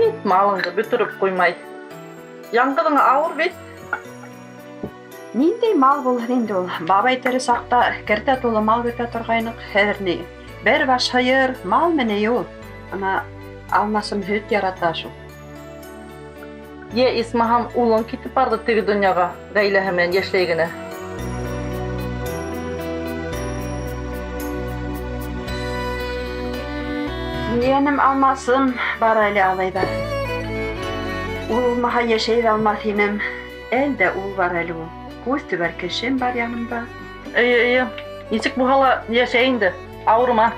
Бит малыңды бөтөрөп ҡуймай. Яңғыҙыңа ауыр бит. Ниндәй мал булһын инде ул? Бабай тере саҡта кәртә тулы мал көтә торғайныҡ, хәҙер ни? Бер баш һыйыр, мал менәй ул. Ана Алмасым һөт ярата шул. Йә, исмаһам, улың китеп барҙы теге донъяға, ғаиләһе менән йәшләй генә. Ейәнем Алмасым бар әле алайҙа. Ул булмаһа йәшәй ҙә алмаҫ инем. Әл дә ул бар әле ул. Күҙ төбәр кешем бар янымда. Эйе, эйе. Нисек булһа ла йәшәй инде. Ауырыма.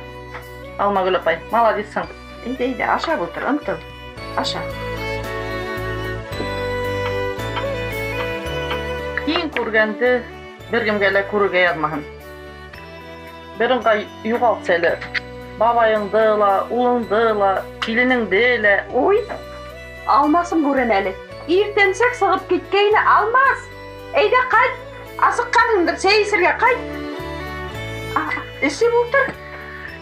Алмагөл апай, молодецһың. Әйҙә, әйҙә, ашап ултыр, ынтыл. Аша. Һин күргәнде бер кемгә лә күрергә яҙмаһын. Бер ыңғай юғалт әле. Бабайыңды ла, улыңды ла, киленеңде лә. Уй, Алмасым күрен әле. Иртәнсәк сығып киткәйне Алмас. Әйҙә ҡайт, асыҡҡанһыңдыр, сәй эсергә ҡайт. Эсеп ултыр.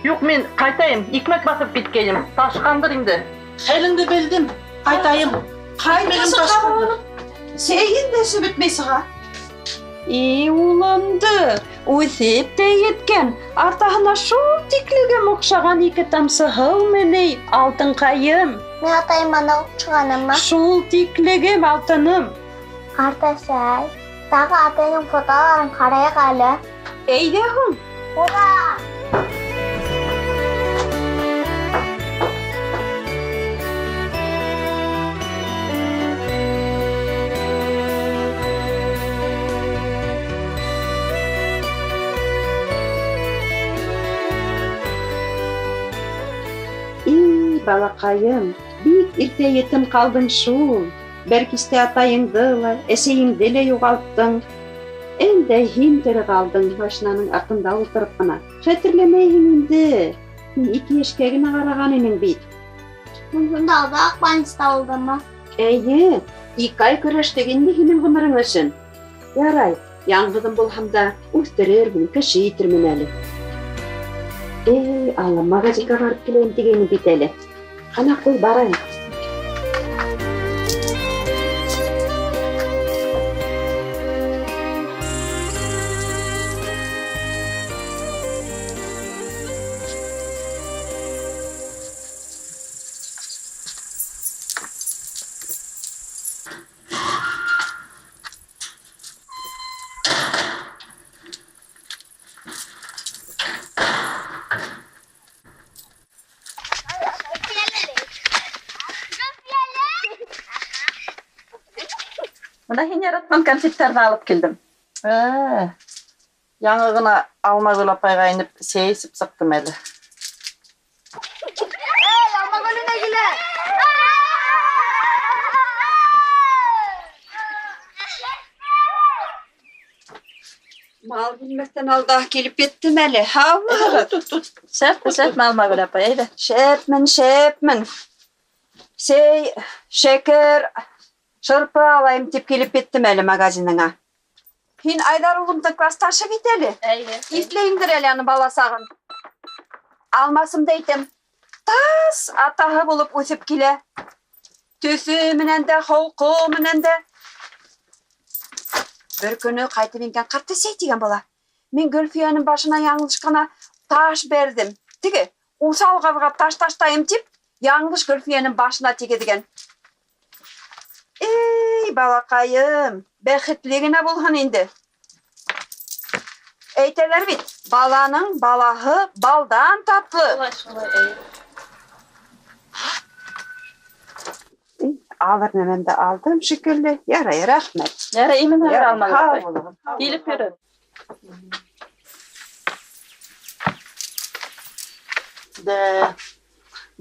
Юҡ, мин ҡайтайым, икмәк баҫып киткәйнем. Ташҡандыр инде. Хәлеңде белдем, ҡайтайым. Ҡайта сыға. Сәйен дә эсеп бөтмәй сыға. И, улымды, үҫеп тә еткән, артаһына шул тиклегем оҡшаған ике тамсы һыумы ни, алтынҡайым. Мин атайыма оҡшағанымы? Шул тиклегем, алтыным. Ҡартәсәй, тағы атайҙың фотоларын ҡарайыҡ әле. Әйҙә һуң. Ура! Балаҡайым, бик иртә етем ҡалдың шул. Бер кистә атайыңды ла, әсәйеңде лә юғалттың. Әлдә һин тере ҡалдың, машинаның артында ултырып ҡына. Хәтерләмәйһең инде. Һин 2 йәшкә генә ҡараған инең бит. Мин шунда оҙаҡ больниста булдыммы? Эйе, 2 ай көрәштек инде һинең ғүмерең өсөн. Ярай, яңғыҙым булһам да үҫтерермен, кеше итермен әле. Эй, Алла, магазинға барып киләйем тигәйнем бит әле. Ҡана ҡуй, барайым. Бына һин яратҡан конфеттарҙы алып килдем. Яңы ғына Алмагөл апайға инеп сәй эсеп сыҡтым әле. Эй, Алмагөл инә килә! Мал килмәҫтән алда килеп еттем әле. Һаумыһығыҙ? Тут, тут. Шәпме, шәпме, Алмагөл апай, әйҙә. Шәпмен, шәпмен. Сәй, шәкәр, шырпы алайым тип килеп еттем әле магазиныңа. Һин Айҙар улымдың класташы бит әле. Әйе. Иҫләйеңдер әле аны бала сағын. Алмасымды әйтәм. Тас атаһы булып үҫеп килә. Төҫө менән дә, холҡо менән дә. Бер көнө ҡайтып ингән ҡартәсәй тигән бала. Мин Гөлфиәнең башына яңылыш ҡына таш бәрҙем. Теге уҫал ҡыҙға таш таштайым тип, яңылыш Гөлфиәнең башына тигеҙгән. Эй, балаҡайым, бәхетле генә булһын инде. Әйтәләр бит, баланың балаһы балдан татлы. Шулай, шулай, әйе. Эй, алыр нәмәмде алдым шикелле. Ярай, рәхмәт. Ярай, имен Ярай, Алмагөл һау апай. булығыҙ, һау Килеп булығыҙ. йөрө. Дә,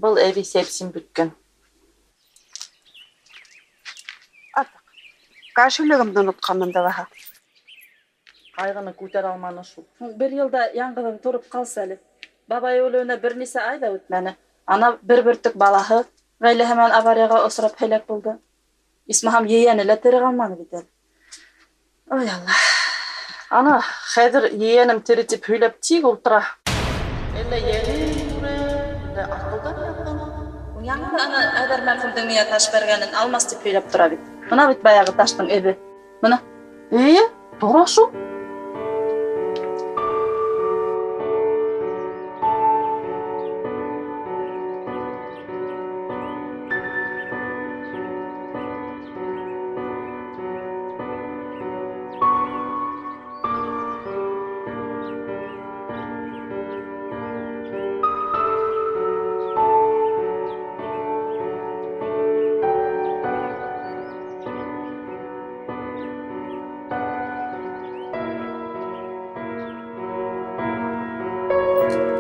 был әбей сәпсин бөткән. Артыҡ. Кошелегымды онотҡанмын да баһа. Ҡайғыны күтәрә алманы шул. Бер йылда яңғыҙың тороп ҡалса әле. Бабай үлеүенә бер нисә ай ҙа үтмәне. Ана бер бөртөк балаһы ғаиләһе менән аварияға осрап һәләк булды. Исмаһам ейәне лә тере ҡалманы бит әле. Ой, Алла. Ана, хәҙер ейәнем тере тип һөйләп тик ултыра. Әллә йәнем күрә, әллә аҡылдан яҙған. Яңы ана Айҙар мәрхүмдең миңә таш бәргәнен Алмас тип һөйләп тора бит. Бына бит баяғы таштың эҙе. Бына. Эйе, тура шул.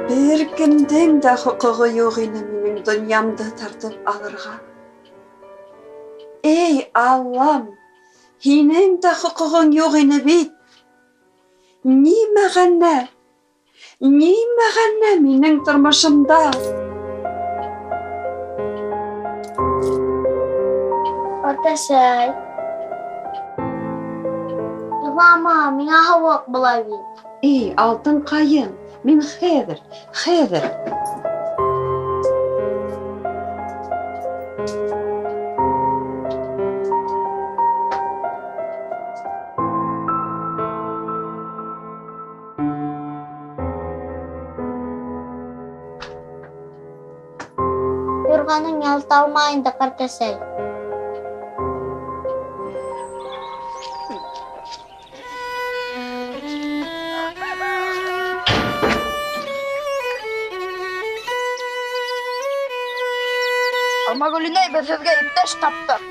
Бер кемдең дә хоҡуғы юҡ ине минең донъямды тартып алырға. Эй, Аллам, һинең дә хоҡуғың юҡ ине бит. Ни мәғәнә? Ни мәғәнә минең тормошомда? Ҡартәсәй, илама, миңә һыуыҡ була бит. Эй, алтынҡайым, мин хәҙер, хәҙер. Юрғаның ялталма инде, ҡартәсәй. Алмагөл инәй, беҙ һеҙгә иптәш таптыҡ.